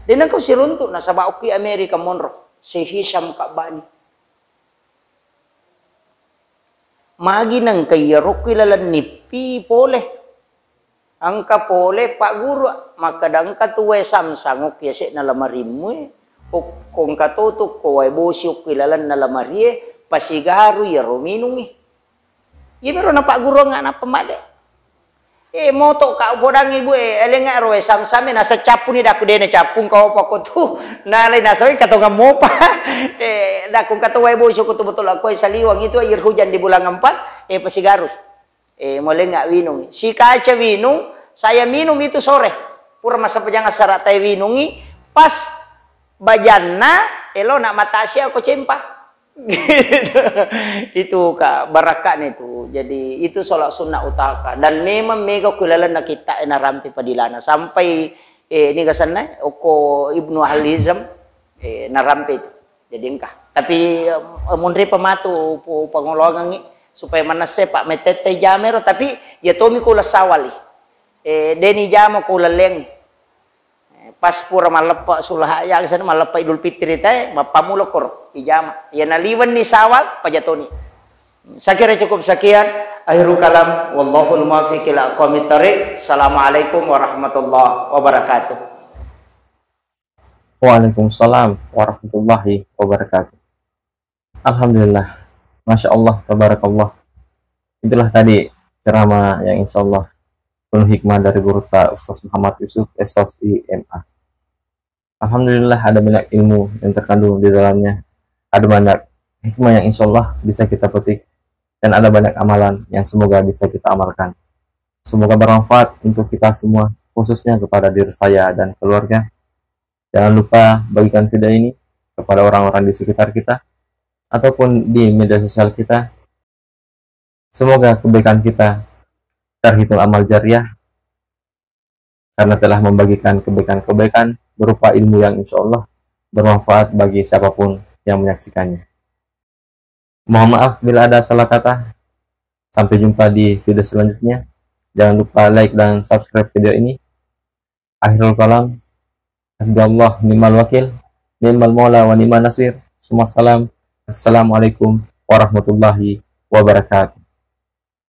De nengko siruntuk, nasaba okki Amerika monro, si Hisham Kabbani. Magi nengka iyaro okki laleng nippi pole. Engka pole pagguru, makkeda engka tu wae samsang okki yase'na lamarimmu e, okko engka to tu ko wae bosi okki lalenna lamarie, pasigaru iyaro minungngi. Iyamiro napagguruang nappa madde. Eh, moto ka upodangngi bu e, elengnga ro wae samsam e, nasa cappuni dakku dena cappung kau apa ko tu, nalai nasawai katongang mopa. Eh, dakku kato wae bosi ko tu betul aku saliwang itu air hujan di bulan empat, eh, pasigaru. Eh, molengnga winung. Sikaca winung, saya minum itu sore. Pura massempajang assara tae winungi, pas bajanna, elo nak mata sia ko cempa. Itu ka barakka'na itu. Jadi itu sholat sunnah utaka. Dan memang mega ku lalenna kitta e narampe padilana. Sampai, eh, ini gasanna, okko Ibnu Ahli Hizam, eh, narampe itu. Jadi engka. Tapi, eh, munri pematu pu-, pangoloangengi supaya manesse, Pak, metette jamero, tapi ya tomi ko uleng sawali. Eh, deni jama ko uleng leng. Eh, pas pura malleppe sulaha ya, sana malleppe Idul Fitri te, mappamulo koro ijama. Ya naliwenni sawal, pajatoni. Saya kira cukup sekian. Akhirul kalam, wallahul muwaffiq ila aqwamit thariq. Assalamualaikum warahmatullahi wabarakatuh. Waalaikumsalam warahmatullahi wabarakatuh. Alhamdulillah. Masya Allah, tabarakallah. Itulah tadi ceramah yang insya Allah penuh hikmah dari guru ta Ustaz Muhammad Yusuf, S S I M A. Alhamdulillah, ada banyak ilmu yang terkandung di dalamnya. Ada banyak hikmah yang insya Allah bisa kita petik. Dan ada banyak amalan yang semoga bisa kita amalkan. Semoga bermanfaat untuk kita semua, khususnya kepada diri saya dan keluarga. Jangan lupa bagikan video ini kepada orang-orang di sekitar kita ataupun di media sosial kita. Semoga kebaikan kita terhitung amal jariah karena telah membagikan kebaikan-kebaikan berupa ilmu yang insya Allah bermanfaat bagi siapapun yang menyaksikannya. Mohon maaf bila ada salah kata. Sampai jumpa di video selanjutnya. Jangan lupa like dan subscribe video ini. Akhirul kalam. Hasbunallah ni'mal wakil, ni'mal maula wa ni'man nasir. Summa salam. Assalamualaikum warahmatullahi wabarakatuh.